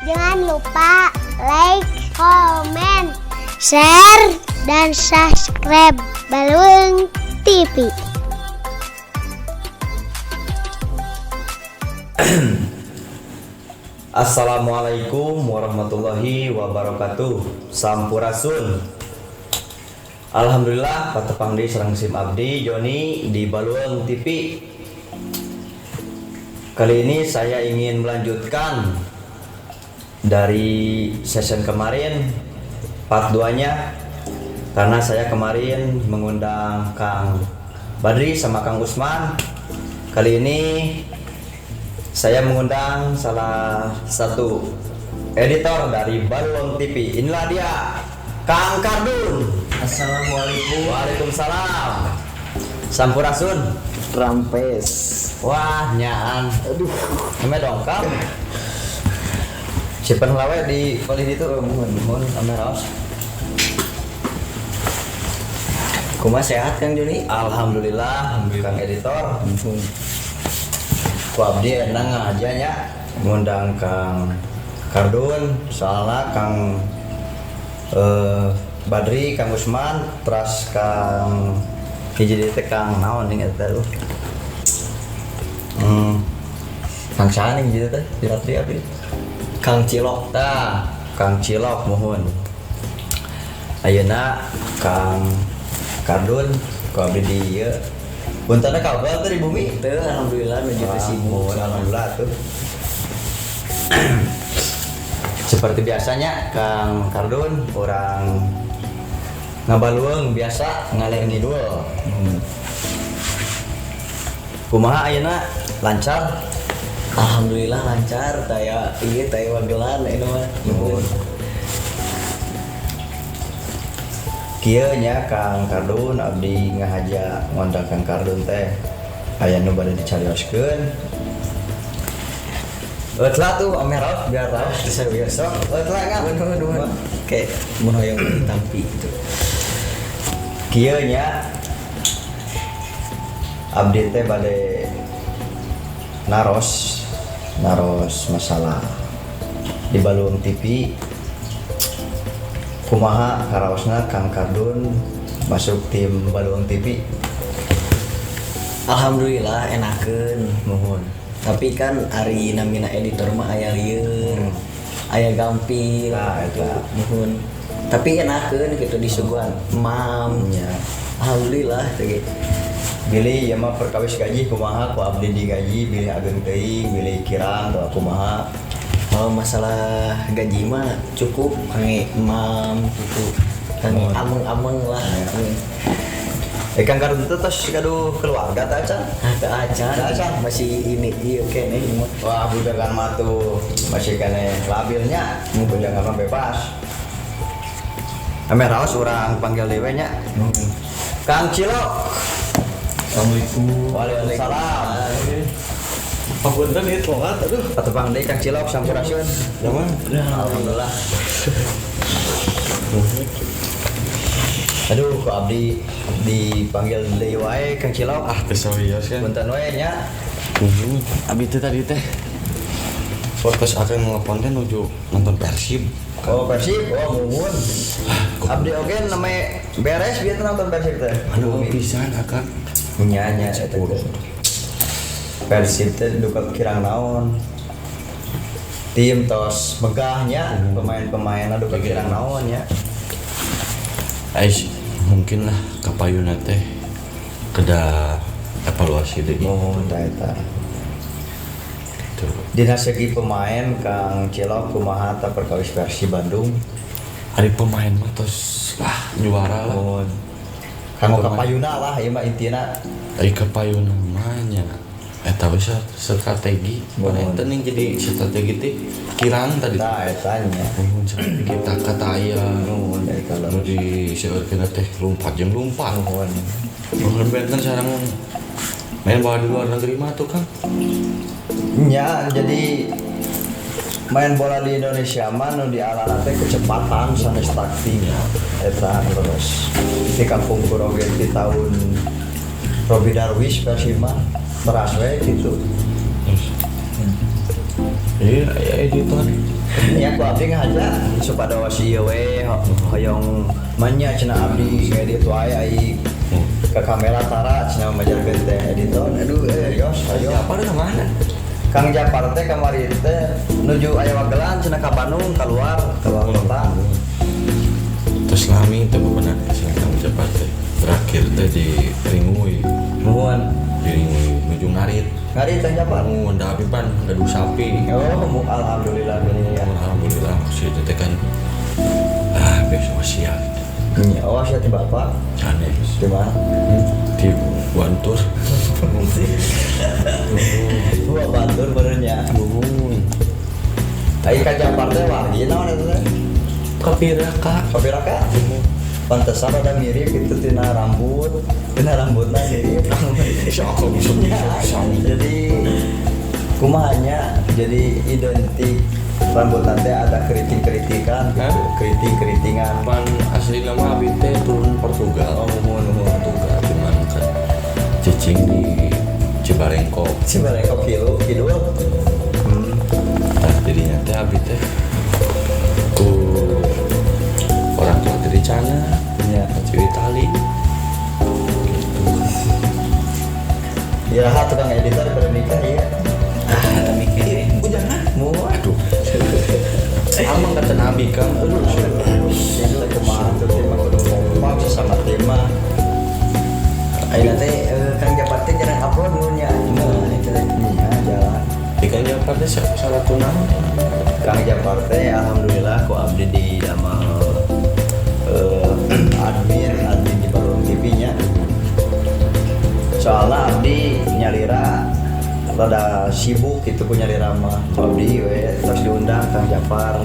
Jangan lupa like, comment, share, dan subscribe Balung TV. Assalamualaikum warahmatullahi wabarakatuh. Sampurasun. Alhamdulillah patepang deui sareng sim abdi Joni di Balueng TV. Kali ini saya ingin melanjutkan dari session kemarin part 2-nya, karena saya kemarin mengundang Kang Badri sama Kang Usman. Kali ini saya mengundang salah satu editor dari Balueng TV. Inilah dia, Kang Kardun. Assalamualaikum. Waalaikumsalam. Sampurasun. Rampes. Wah, nyaan. Aduh, ame dongkap. Simpen lawe di palih ditu, muhun muhun ame raos. Kumaha sehat, Kang Joni? Alhamdulillah, Kang editor. Ku abdi enak aja nya ngundang Kang Kardun, soalnya Kang Badri, Kang Usman, terus Kang hiji deui teh Kang naon ning eta tuh. Kang saha ning hiji teh di Ratri abdi? Kang Cilok. Tah, Kang Cilok muhun. Ayeuna Kang Kardun ku abdi di ieu. Puntenna kabar teh di bumi? Teu, alhamdulillah nuju teu sibuk. Wah, alhamdulillah tuh. Seperti biasanya Kang Kardun orang ngabalueung biasa ngalir ngidul. Kumaha ayeuna, lancar? Alhamdulillah lancar, taya ieu taya wagelan ini mah. Nuhun. Kieu nya Kang Kardun, abdi ngahaja ngondang Kang Kardun teh aya nu bade dicarioskeun. Telah tuh ame raos biar raos bisa biasa. Telah enggak? Nuhun nuhun. Kayak mun hoyong ditampi gitu. Kieu nya abdi teh bade naros naros masalah di Balueng TV, kumaha karaosna Kang Kardun masuk tim Balueng TV? Alhamdulillah enakeun. Nuhun. Tapi kan ari namina editor mah aya lieur. Aya gampil. Nah, gitu. Eta. Nuhun. Tapi enakeun gitu disuguhan mam. Nya. Alhamdulillah teh ge. Bilih ieu mah perkawis gaji kumaha, ku abdi digaji bilih ageng teuing, bilih kirang atau kumaha? Kalau masalah gaji mah cukup kangge mam gitu. Kangge Nuhun. ameng-ameng lah. Ya. Kang Kardun teh tos gaduh keluarga teh acan? Ah, teu acan. Teu acan. Masih ini ieu keneh mah. Wah, bujangan mah tuh masih keneh labilnya, bujangan mah bebas. Ame raos urang panggil dewe nya. Kang Cilok. Assalamualaikum. Waalaikumsalam. Papunten ieu telat, aduh. Patepang deui Kang Cilok, sampurasun. Zaman. Alhamdulillah. Aduh, ku abdi dipanggil deui wae Kang Cilok. Ah, teu serius kan. Punten we nya. Abi teh tadi teh fokus akan nelpon teh nuju nonton Persib. Oh, Persib, oh mumun. Abdi oge namanya beres bieu teh nonton Persib teh. Aduh, pisan akan. Nya nya eta teh. Persib teh duka kirang naon. Tim tos megahnya, pemain-pemainna duka kirang naon nya. Ais mungkin lah kapayuna teh kedah evaluasi deui. Muhun tah eta. Tuh. Dina segi pemain Kang Cilok kumaha ta perkawis Persib Bandung? Ari pemain mah tos lah juara lah. Muhun. Kanggo kapayuna lah ieu mah intina. Ari kapayuna mah nya eta we strategi. Muhun. Eta nih jadi strategi teh kirang tadi. Tah eta nya. Muhun strategi tak kata aya. Muhun eta lah. Nu diseueurkeun teh lumpat jeung lumpat. Muhun. Muhun benten sareng main bola di luar negeri mah tuh Kang. Nya, jadi main bola di Indonesia mah nu dialana teh kecepatan sanes taktik. Eta terus di kapungkur oge di tahun Robi Darwis Persib mah teras we gitu. Iya, aya editor. Ya ku abdi ngahaja supados ieu we hoyong manya cenah abdi ngedit wae ai ke kamera tara cenah majarkeun teh editor. Aduh yos ayo. Apa udah mana? Kang Japar teh kamari teh nuju aya wagelan cenah ka Bandung keluar keluar kota. Terus lami teh bebenah sih Kang Japar teh. Terakhir teh di Ringui. Nuhun. Di Ringui nuju ngarit. Ngarit Kang Japar. Nuhun da abi pan gaduh sapi. Oh, alhamdulillah ya. Alhamdulillah maksudnya teh kan besok siang. Ya, oh siap di bapak. Sanes. Di mana? Di Bantur. Wah, Bantur benernya. Nuhun. Ai ka Japar teh wargi naon eta teh? Kapiraka. Kapiraka? Pantesan ada mirip gitu tina rambut, tina rambutna mirip. Sok bisa bisa. Jadi kumaha nya jadi identik rambut teh ada keriting-keritikan gitu, keriting-keritingan. Pan asli nama abi teh turun Portugal. Oh, nuhun nuhun. Portugal cuman kan cicing di Cibarengkok. Cibarengkok kidul. Tah jadinya teh abi teh ku orang tua teh di sana, Iya. di Itali. Gitu. Ya, tukang editor pada nikah ya. Ah, tapi mikir. Udah kan? Mau Aduh. Amang kata Nabi kan. Aduh. Itu kumaha tuh tema kudu kompak sesama tema. Ayeuna teh Kang Japar teh jarang upload mun nya. Nah, itu teh. Iya, jalan. Di Kang Japar teh salah tunang. Kang Japar teh alhamdulillah ku abdi di damel admin di Balong TV nya. Soalnya abdi nyalira rada sibuk gitu ku nyalira mah. Ku abdi we terus diundang Kang Japar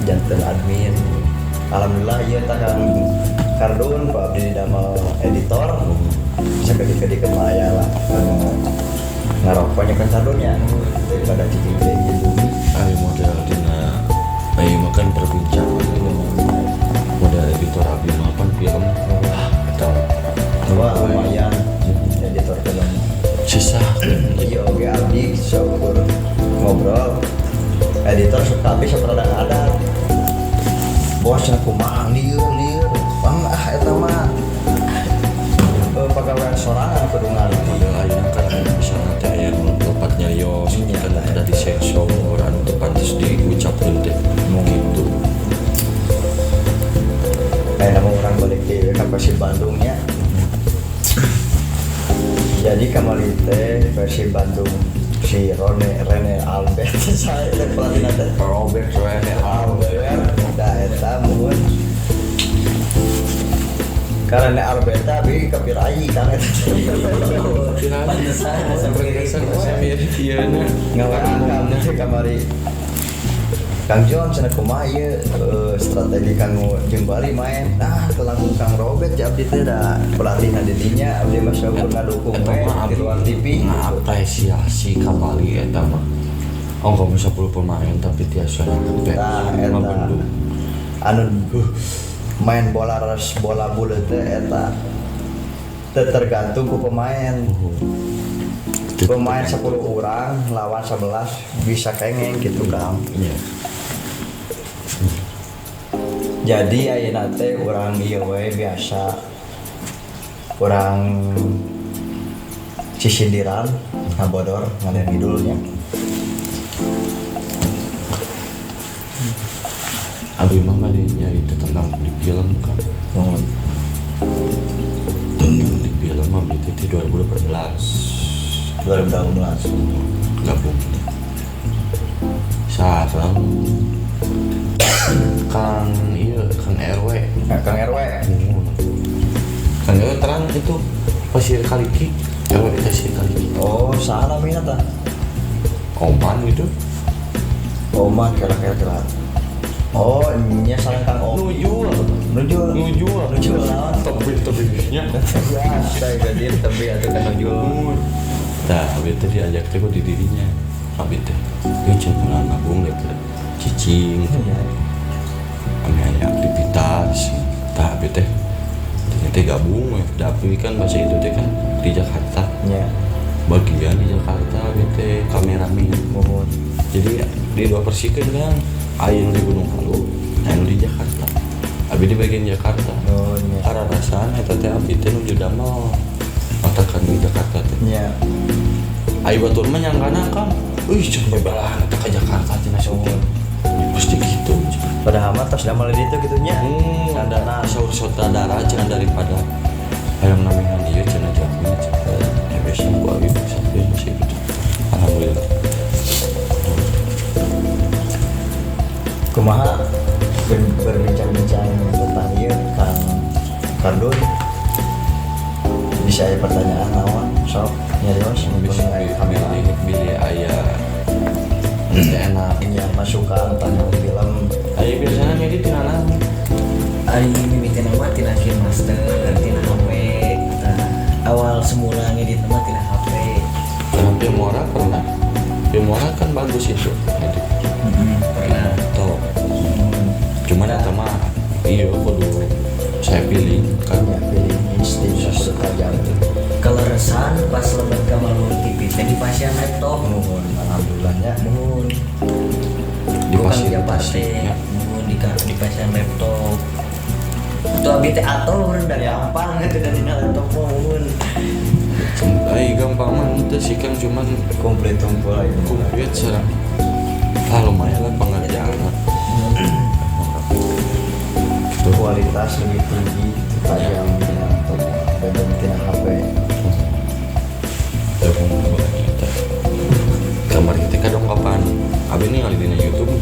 janten admin. Alhamdulillah ieu tah Kang Kardun ku abdi di damel editor. Sakedik-kedik mah aya lah. Ngarokoknya kan Kardun ya daripada cicing teh di bumi. Ayo model dina ayo makan perbincangan ini model editor abdi mah pan film. Atau Wah, lumayan editor film. Sisa. Iya, oke abdi syukur ngobrol. Editor suka abdi sok rada ngadat. Bos cenah kumaha lieur lieur. Bang ah eta mah pagawean sorangan kudu ngarti. Model ayeuna kan misalnya teh aya nu lepat nyarios Iya, kan ada di sensor anu teu pantes diucapkeun teh gitu. Kayak nama orang balik di ka Persib Bandung nya. Jadi kamari teh Persib Bandung si Rene Albert saya teh pelatihna teh Robert Rene Albert da eta mun karena Albert abi kapirai kan eta Pantesan sampai mirip ieu na. ngawaan kamu teh kamari Kang John cenah kumaha ieu strategi kanggo jeung Bali main. Nah, teu langkung Kang Robert ya abdi teh da pelatihna di dinya abdi mah syukur ngadukung we di luar TV. Ngapresiasi ka Bali eta mah. Ongko 10 pemain tapi tiasa nyampe. Tah eta. Anu main bola ras bola buleut teh eta teu tergantung ku pemain. Pemain 10 orang lawan 11 bisa kengeng gitu Kang. Iya. Jadi ayeuna teh urang ieu we biasa urang sisindiran ngabodor ngalir ngidul nya. Abi mah bade nyarita tentang di film kan. Nuhun. Tentang di film mah abdi teh 2018. 2018 gabung. Sareng Kang iya Kang RW. Nah, Kang RW. Kang RW terang itu Pasir Kaliki. RW Pasir Kaliki. Oh, saha namina tah? Oman gitu. Oman kira-kira. Oh, nya sareng Kang Om. Nujul. Nujul. Nujul. Nujul naon? Tebih-tebihnya. Ya, saya jadi tebih atuh kan nujul. Tah, abi teh diajak teh ku di dirinya. Abi teh, ieu cenah urang gabung deh ke cicing. Kami aya aktivitas. Tah abi teh ternyata gabung we. Da abi kan bahasa itu teh kan di Jakarta. Nya. Bagian di Jakarta abi teh kameramen. Muhun. Jadi di dua persikeun kan. Aya nu di Gunung Halu, aya nu di Jakarta. Abi di bagian Jakarta. Oh nya. Kararasan eta teh abi teh nuju damel matakan di Jakarta teh. Nya. Ai batur mah nyangkana Kang, euy cenah bebalahan eta ka Jakarta cenah syuting. Pasti gitu. Padahal mah tos damel di ditu kitu nya. Ada saur sutradara cenah daripada hayang namihan ieu cenah jalmi cenah. Ya biasa ku abi bisa masih gitu. Alhamdulillah. Kumaha berbincang-bincang tentang ieu Kang Kardun. Bisa aya pertanyaan naon sok nyarios Bisa mumpung aya kamera. bilih aya teu enak. Nya masukan tentang film. Aya biasana ngedit tina naon? Ari mimitina mah tina KineMaster, tina HP. Tah, awal semula ngedit mah tina HP. Karena Filmora pernah. Filmora kan bagus itu ngedit. Pernah. Top. Cuman eta mah iya kudu saya pilih kan. Ya pilih insting kudu tajam. Kaleresan pas lebet ka Balung TV teh di pasian laptop. Nuhun alhamdulillahnya. Muhun. Di Bukan fasilitasi teh, ya. muhun di pasian laptop. Itu abi teh atol urang da gampang gitu dari laptop mah muhun. Ai gampang mah teu sih Kang, cuman Komplit tumpul aja. komplit sareng. Ah lumayan lah pengerjaan. Gitu. Kualitas lebih tinggi gitu, tajam tina laptop beda tina HP. Telepon kita. Kamar kita kadang kapan? Abi ini kali dina YouTube.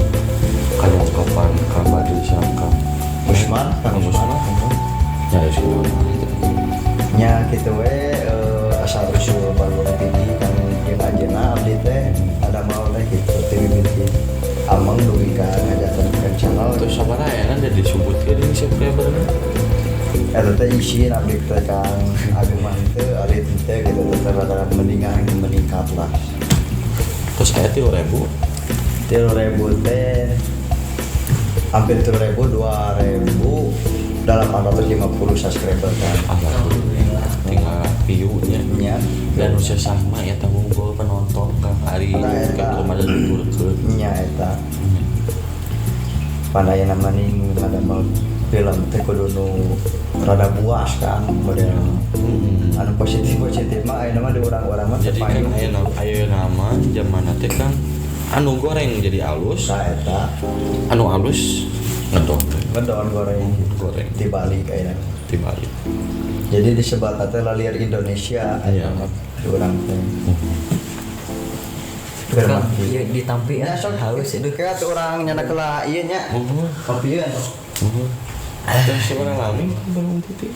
Kadang kapan Kang Badri sareng Kang Usman, Kang Kang Usman. Usman. Ya sih gitu. Nya kitu we asal usul Balung TV kan jeung anjeunna abdi teh ada mau teh gitu ti mimiti ameng dugi ka ngajakeun channel. Terus sabaraha ayeuna da disebutkeun ini subscriber. Eta teh isin abdi teh Kang abi mah teu alit teh gitu teh rada mendingan meningkat lah. Terus aya 3.000. 3.000 teh hampir 3.000 2.850 subscriber kan. Alhamdulillah tinggal view-nya. Nya. Dan usia sama ya tanggung gol penonton Kang Ari Nah, eta. kan kemarin diturunkeun. Nya eta. Pandai maning ngadamel film teh kudu nu rada buas kan model anu positif positif mah ayeuna mah di urang-urang mah Jadi kan teu payu. aya nama zaman teh kan anu goreng jadi alus, Nah eta anu alus ngedon ngedon goreng goreng dibalik ayeuna. dibalik. Jadi disebat teh laliar Indonesia Iya. ayeuna mah di urang teh. Kang, ieu ditampi Ya ya sok halus itu. Kayak tuh orang nyana kela ieu nya. Kopi ya. Terus seberapa lama belum titik?